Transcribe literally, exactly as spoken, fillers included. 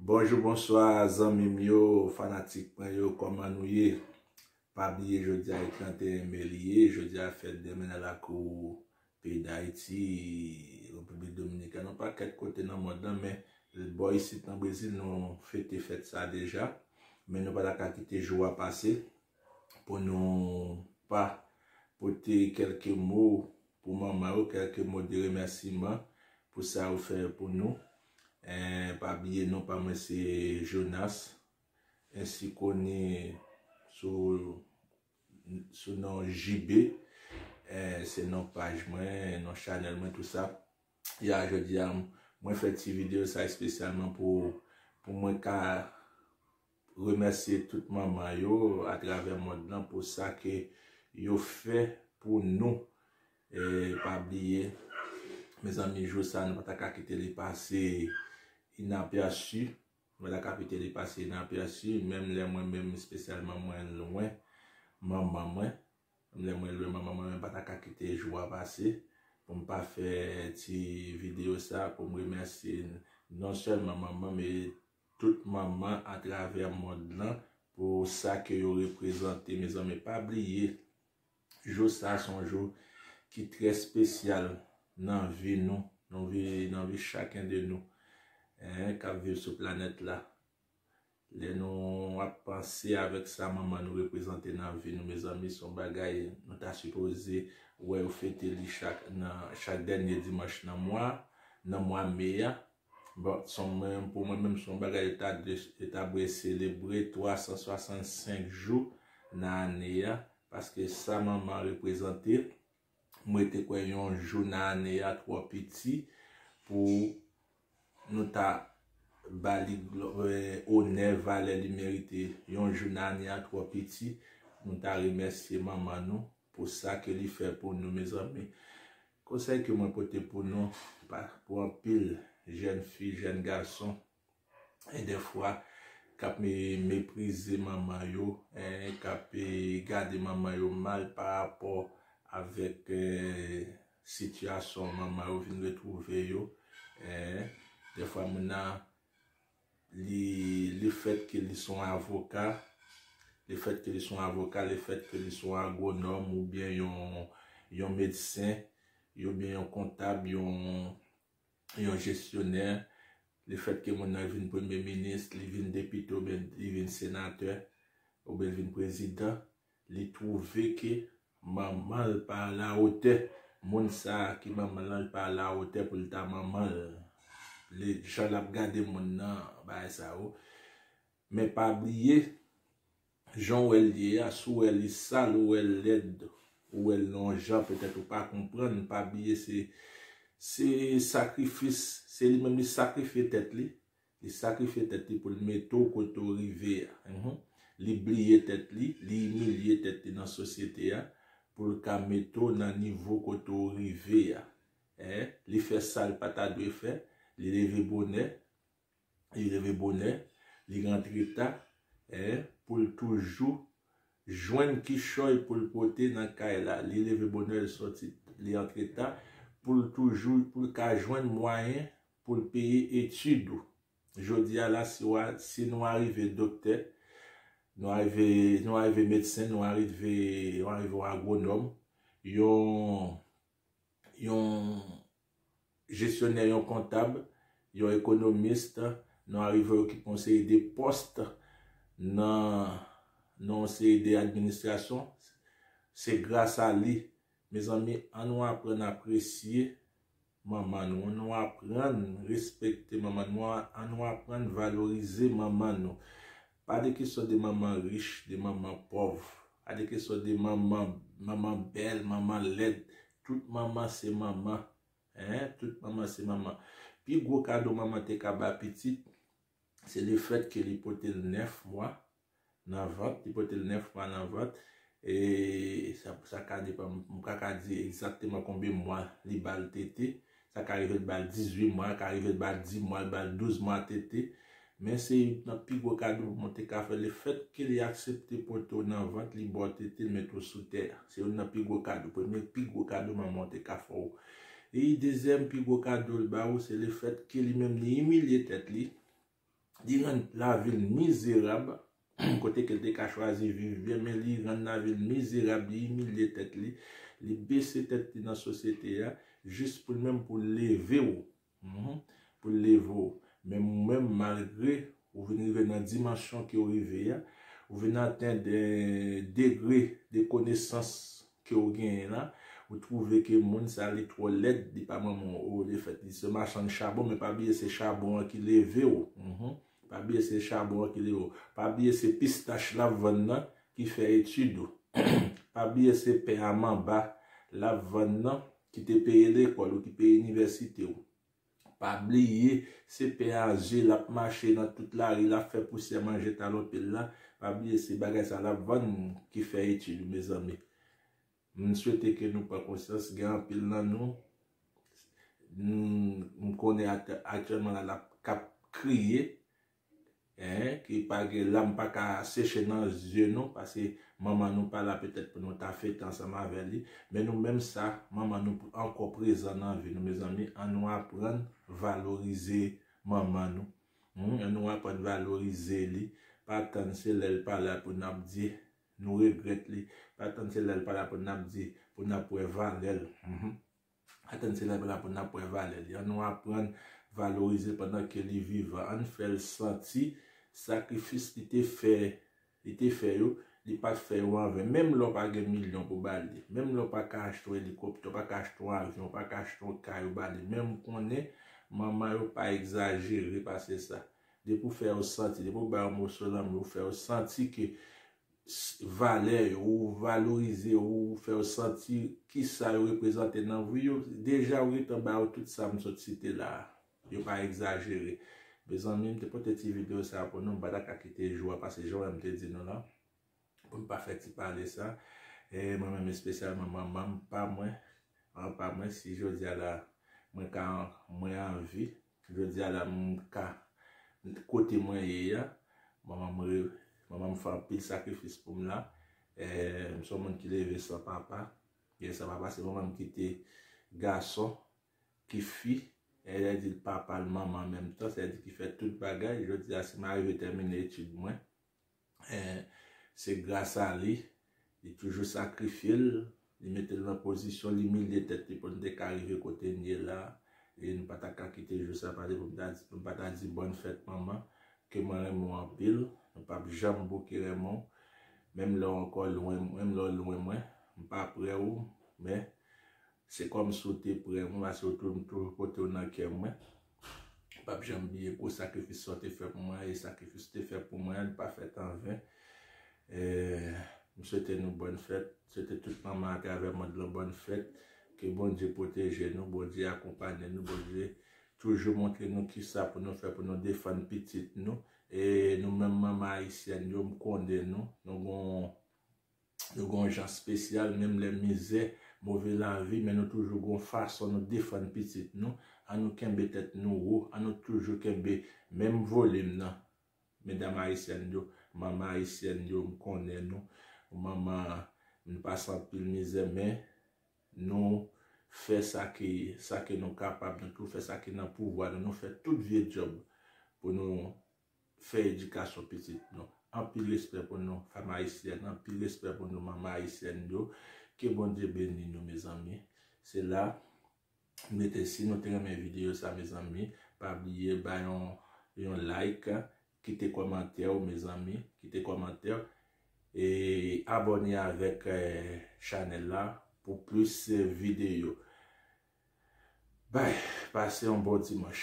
Bonjou, bonswa, zanmi m yo, fanatik mwen yo, kòman nou ye? Pa bliye, jodi a e trannteyen me li ye, jodi a fèt de mennaj lakou peyi Dayiti, Repiblik Dominikèn, yon pakèt kote nan mond lan, men bò isit nan Brezil, nou fete fèt sa deja, men nou pa ta ka kite jou a pase pou nou pa pote kèlke mo pou manman yo, kèlke mo de remèsiman pou sa yo fè pou nou. Eh, pa bliye non pa mwen se Jonas, ensi koni sou, sou non J B, eh, se non paj mwen, non chanèl mwen, tou sa. Ya, jodi a, mwen fè ti videyo sa espesyalman pou, pou mwen ka remèsye tout manman yo atravè mond lan pou sa ke yo fè pou nou. E pa bliye, mezanmi, jou sa nou pa ta ka kite li pase inapèsi. Nou pa ta ka kite li pase inapèsi, menm lè mwen menm espesyalman mwen lwen manman mwen. Menm lè mwen lwen manman mwen, mwen pa ta ka kite jou a pase pou m pa fè ti videyo sa pou m remèsye non sèlman manman, men tout manman atravè mond lan pou sa ke yo reprezante. Mezanmi, pa bliye, jou sa se yon jou ki trè espesyal nan vi nou, nan vi, nan vi chaken de nou, en, k ap viv sou planèt la. Lè nou ap panse avèk sa manman nou reprezante nan vi nou, mezanmi, se yon bagay nou ta sipoze wè yo fete li chak, nan chak dènye dimanch nan mwa, nan mwa me a. Bon, se yon, mwen, pou mwen menm, se yon bagay yo ta dwe, yo ta dwe selebre twa san swasannsenk jou nan ane a, paske sa manman reprezante, mwen te kwè yon jou nan ane a twò piti pou nou ta ba li glò-, eh, onè, valè li merite. Yon jou nan ane a twò piti, nou ta remèsye manman nou pou sa ke li fè pou nou, mezanmi. Konsèy ke mwen pote pou nou, pa, pou anpil jèn fi, jèn gason, e dèfwa, k ap me-, meprize manman yo, en, k ap, eh, gade manman yo mal pa rapò avèk, eh, sitiyasyon manman yo vin retwouve yo. En, dèfwa, moun nan, li, lefèt ke li se yon avoka, lefèt ke li se yon avoka, lefèt ke li se yon agwonòm oubyen yon, yon medsen, oubyen yon kontab, yon, yon jesyonè, lefèt ke moun nan vin premye minis, li vin depite oubyen li vin senatè, oubyen li vin prezidan, li twouve ke manman l pa alawotè. Moun sa a ki manman l lan, li pa alawotè pou l ta manman l. Li, jan l ap gade moun nan, bagay sa yo. Men pa bliye, jan w wè l ye a, si w wè li sal, ou wè l lèd, ou wè l nan yon jan, petèt ou pa konprann, pa bliye se, se sakrifis, se li menm li sakrifye tèt li, li sakrifye tèt li pou l mete w kote w rive a. Mhm. Li bliye tèt li, li imilye tèt li nan sosyete a, pou l ka mete w nan nivo kote w rive a. Eh, li fè sa l pa ta dwe fè, li leve bonè, li leve bonè, li rantre ta, eh, pou l toujou jwenn kichòy pou l pote nan kay la. Li leve bonè, li sòti, li antre ta, pou l toujou, pou l ka jwenn mwayen pou l peye etid ou. Jodi a la, si w a, si nou arive doktè, nou arive, nou arive medsen, nou arive, nou arive yon agwonòm, yon, yon jesyonè, yon kontab, yon ekonomis, nou arive okipe yon seri de pòs nan, nan yon seri de administrasyon, se gras a li. Mezanmi, ann nou aprann apresye manman nou, ann nou aprann respekte manman nou, ann nou aprann valorize manman nou. Pa de kesyon de manman rich, de manman pòv, pa de kesyon de manman, manman bèl, manman lèd. Tout manman se manman. En, tout manman se manman. Pi gwo kado manman te ka ba pitit, se lefèt ke li pote l nèf mwa nan vant, li pote l nèf mwa nan vant. E sa, sa ka depann, m pa ka di egzakteman konbyen mwa li ba l tete. Sa ka rive l ba l dizuit mwa, ka rive l ba l dis mwa, l ba l douz mwa tete. Men se youn nan pi gwo kado mwen te ka fè. Lefèt ke li aksepte pote w nan vant, li ba w tete, l mete w sou tè a. Se youn nan pi gwo kado, premye pi gwo kado manman w te ka fè w. E dezyèm pi gwo kado l ba ou, se lefèt ke li menm li imilye tèt li. li rann lavi l mizerab, kote ke l te ka chwazi viv byen, men li rann lavi l mizerab, li imilye tèt li, li bese tèt li nan sosyete a, jis pou l menm pou l leve w. Mhm. Pou l leve w. Men ou menm, malgre ou vin rive nan dimansyon ke w rive a, ou vin atenn degre de konesans ke w genyen la, ou twouve ke moun sa li twò lèd, li pa manman w, o, lefèt li se machann chabon, men pa bliye se chabon an ki leve w. Mhm. Pa bliye se chabon an ki leve w. Pa bliye se pistach l ap vann nan ki fè etid ou. Pa bliye se pen a manba l ap vann nan ki te peye lekòl ou, ki peye inivèsite w. Pa bliye se pen a zye l ap mache nan tout lari, l ap fè pousyè manje talon pye l la. Pa bliye se bagay sa l ap vann ki fè etid ou, mezanmi. M swete ke nou pran konsyans, gen anpil nan nou, m konnen aktyèlman la, l ap, k ap kriye, en, ki pa gen, lam pa ka seche nan zye nou, paske manman nou pa la petèt pou nou ta fete ansanm avè li, men nou menm sa, manman nou ankò prezan nan vi nou, mezanmi, ann nou aprann valorize manman nou. Hmm, ann nou aprann valorize li, pa tann se lè l pa la pou n ap di nou regrèt li, pa tann se lè l pa la pou n ap di, pou n ap wè valè l. Mhm. Atann se lè la pou n ap wè valè li. Ann nou aprann valorize pandan ke li vivan. Ann fè l santi sakrifis li te fè, li te fè yo, li pa t fè yo anven. Menm lè w pa gen milyon pou ba li, menm lè w pa ka achte yon elikoptè, w pa ka achte yon avyon, w pa ka achte yon kay ou ba li, men m konnen manman yo pa egzajere pase sa. Depi w fè yo santi, depi w ba yo moso lanmou, w fè yo santi ke valè yo, ou valorize yo, ou fè yo santi kisa yo reprezante nan vi yo, deja ou gentan ba yo tout sa m sot site la a. Yo pa egzajere. Mezanmi, m te pote ti videyo sa a pou nou, m pa ta ka kite jou a pase jan m te di nou la, pou n pa fè ti pale sa. E mwen menm espesyalman manman m pa mwen, an pa mwen, si jodi a la, mwen ka, mwen anvi, jodi a la, m ka, kote mwen ye a, manman m, manman m fè anpil sakrifis pou m la. E, m se yon moun ki leve san papa. Gen san papa, se manman m ki te gason, ki fi, e, lè di l papa l manman an menm tan, se di ki fè tout bagay. Jodi a, si m arive tèmine etid mwen, e, se gras a li, li toujou sakrifye l, li mete l nan pozisyon, li imilye tèt li pou n te ka rive kote n ye la. E nou pa ta ka kite jou sa pase pou m ta di, pou m pa ta di bòn fèt manman, ke mwen renmen w anpil, nou p ap janm bouke renmen w, menm lè w ankò lwen, menm lè w lwen mwen, m pa prè ou, men se kòmsi w te prè mwen, paske w tou, m toujou pote w nan kè mwen. M p ap janm bliye gwo sakrifis sa w te fè pou mwen, e sakrifis w te fè pou mwen an, li pa fèt anven. E, m swete nou bòn fèt, swete tout manman atravè mond lan bòn fèt. Ke Bondye pwoteje nou, Bondye akonpanye nou, Bondye toujou montre nou kisa pou nou fè pou nou defann pitit nou. E nou menm manman ayisyèn yo, m konnen nou, nou gon, nou gon jan espesyal, menm lè mizè, move lavi, men nou toujou gon fason nou defann pitit nou. An nou kenbe tèt nou wo, an nou toujou kenbe menm volim nan. Medam ayisyèn yo, manman ayisyèn yo, m konnen nou. Manman, nou pase anpil mizè, men nou fè sa ki, sa ke nou kapab, nou tou fè sa ki nan pouvwa nou, nou fè tout vye djòb pou nou fè edikasyon pitit nou. Anpil respè pou nou, fanm ayisyèn, anpil respè pou nou, manman ayisyèn yo. Ke Bondye beni nou, mezanmi. Se la, m rete, si nou te renmen videyo sa, mezanmi, pa bliye bay yon, yon like, kite kòmantè w, mezanmi, kite kòmantè w, e abòne avèk, eh, chanèl la pou plis, eh, videyo. Bay, pase yon bon dimanch.